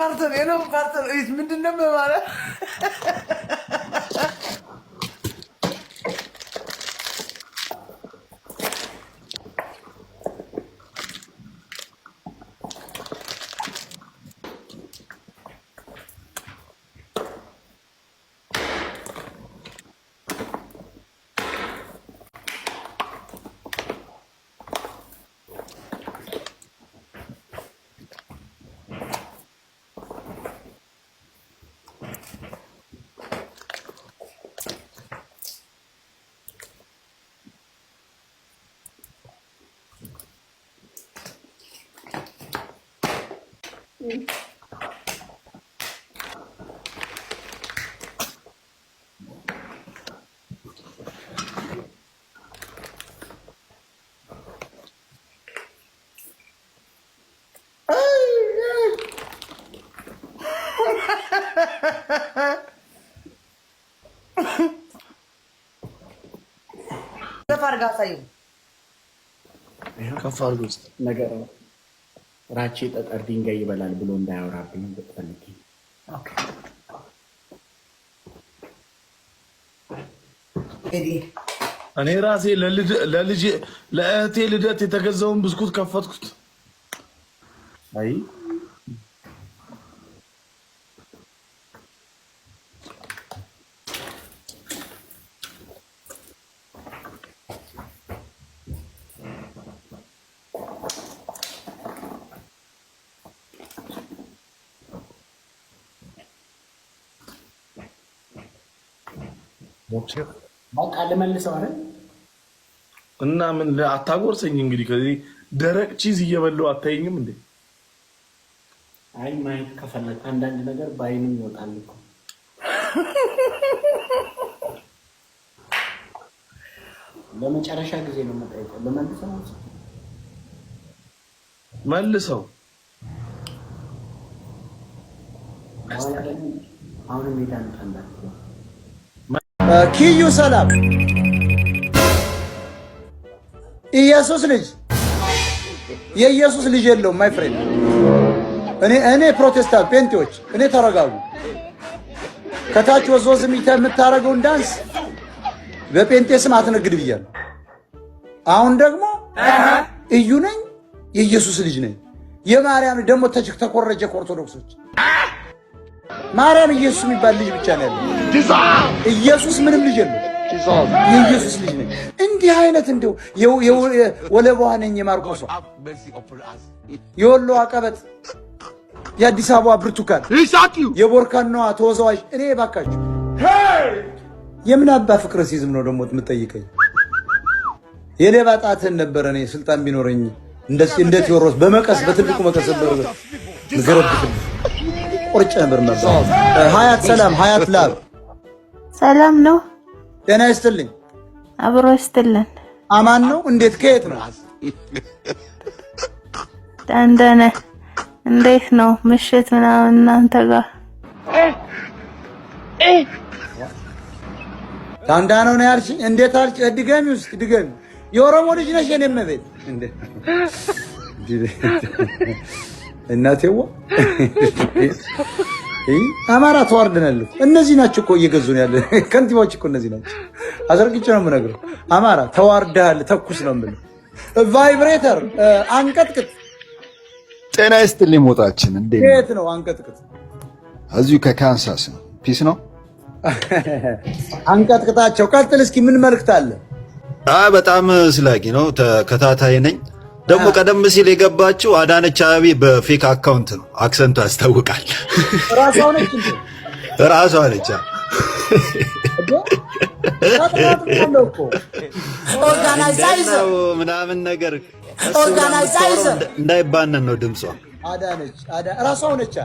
ካርቶን የነው ካርቶን እይት ምንድን ነው ማለት? ከፍ አድርገህ አሳየው። ከፍ አድርገህ ውስጥ ነገር ራቼ ጠጠር ድንጋይ ይበላል ብሎ እንዳያወራብኝ ፈልጌ። እኔ ራሴ ለልጄ ለእህቴ ልደት የተገዛውን ብስኩት ከፈትኩት። አይ፣ በቃ ልመልሰው አይደል? እና ምን አታጎርሰኝ እንግዲህ፣ ከዚህ ደረቅ cheese እየበላሁ አታየኝም እንዴ? አይ፣ ማየት ከፈለግ አንዳንድ ነገር በአይንም ይወጣል እኮ። ለመጨረሻ ጊዜ ነው የምጠይቀው። ልመልሰው? መልሰው። በኋላ ደግሞ አሁንም ሜዳ እንጣላለን። ኪዩ ሰላም፣ ኢየሱስ ልጅ፣ የኢየሱስ ልጅ የለውም። My friend፣ እኔ ፕሮቴስታንት ጴንጤዎች፣ እኔ ተረጋጉ። ከታች ወዝ ወዝ የምታደርገውን ዳንስ በጴንጤ ስም አትነግድ ብያለሁ። አሁን ደግሞ እዩ ነኝ፣ የኢየሱስ ልጅ ነኝ፣ የማርያም ደግሞ ተኮረጀ ከኦርቶዶክሶች። ማርያም ኢየሱስ የሚባል ልጅ ብቻ ነው ያለው። ኢየሱስ ምንም ልጅ የለው። የኢየሱስ ልጅ ነኝ። እንዲህ አይነት እንደው ወለባዋ ነኝ፣ የማርቆሷ፣ የወሎዋ ቀበጥ፣ የአዲስ አበባ ብርቱካን፣ የቦርካናዋ ተወዛዋዥ። እኔ ባካችሁ የምን አባ ፍቅረ ሲዝም ነው ደግሞ የምትጠይቀኝ? የሌባ ጣትህን ነበረ። እኔ ስልጣን ቢኖረኝ እንደ ቴዎድሮስ በመቀስ፣ በትልቁ መቀስ ነበር ምገረብትልህ፣ ቆርጬ ነበር። ሀያት ሰላም፣ ሀያት ላብ። ሰላም ነው። ጤና ይስጥልኝ። አብሮ ይስጥልን። አማን ነው። እንዴት፣ ከየት ነው? ደንደነ እንዴት ነው ምሽት ምናምን እናንተ ጋር? ታንዳ ነው ነው ያልሽኝ? እንዴት አልሽ? ድገሚ ውስጥ ድገሚ። የኦሮሞ ልጅ ነሽ? የኔ እመቤት እንዴ፣ እናቴዋ፣ አማራ ተዋርደናል እኮ። እነዚህ ናቸው እኮ እየገዙ ነው ያለ ከንቲባዎች እኮ እነዚህ ናቸው። አስረግጬ ነው የምነግረው። አማራ ተዋርደሃል፣ ተኩስ ነው የምልህ። Vibrator አንቀጥቅጥ። ጤና ይስጥልኝ ሞጣችን፣ እንዴት ነው? የት ነው አንቀጥቅጥ? እዚሁ ከካንሳስ ነው። Peace ነው። አንቀጥቅጣቸው። ቀጥል እስኪ፣ ምን መልእክት አለ? በጣም ስላጊ ነው። ተከታታይ ነኝ። ደግሞ ቀደም ሲል የገባችው አዳነች አቤቤ በ fake account ነው። Accent ኡ ያስታውቃል። ራሷ ነች እንዴ? ራሷ ነች። ተጠራጥሬያለሁ እኮ። ነው ምናምን ነገር እንዳይባነን ነው ድምጿ። አዳነች ራሷ ነች።